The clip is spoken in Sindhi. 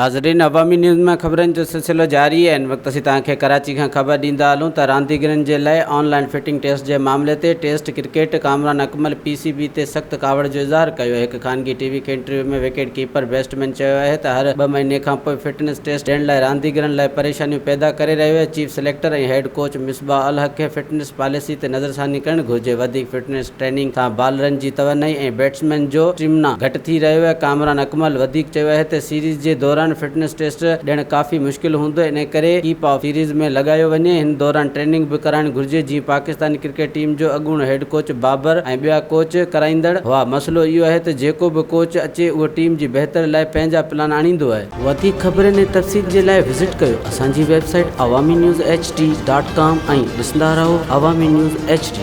ناظرين عوامي نيوز ۾ خبرن جو سلسلو جاري آهي هن وقت اسين توهان کي ڪراچي کان خبر ڏيندا هلون ته رانديگرن جي لاء آن لائن فٽنگ ٽيسٽ جي معاملي تي test cricket Kamran Akmal P C B تي سخت ڪاوڙ جو اظهار ڪيو آهي هڪ خانگي ٽي وي کي انٽرويو ۾ وڪيٽ ڪيپر بيٽسمين چيو آهي ته هر ٻه مهيني کانپوء فٽنس ٽيسٽ ڏيڻ لاء رانديگرن لاء پريشانيون پيدا ڪري رهيو آهي chief selector ۽ head coach Misbah ul Haq کي فٽنس پاليسي تي نظرثاني ڪرڻ گهرجي، وڌيڪ فٽنس ٽريننگ سان بالرن جي توانائي ۽ بيٽسمين جو اسٽيمنا گهٽ ٿي رهيو آهي، ڪامران اڪمل وڌيڪ چيو آهي ته سيريز جي دوران فٽنس ٽيسٽ ڏيڻ ڪافي مشڪل هوندو ان ڪري ڪيپ آف سيريز ۾ لڳايو وڃي، هن دوران ٽريننگ به ڪرائڻ گهرجي جيئن پاڪستاني ڪرڪيٽ ٽيم جو اڳوڻو هيڊ ڪوچ بابر ۽ ٻيا ڪوچ ڪرائيندڙ هئا، مسئلو اهو آهي ته جيڪو به ڪوچ اچي اهو ٽيم جي بهتري لاء پنهنجا پلان آڻيندو آهي. وڌيڪ خبرن ۽ تفصيل جي لاء وزٽ ڪيو اسان جي website Awami news H D dot com ۽ ڏسندا رهو عوامي نيوز ايڇ ڊي.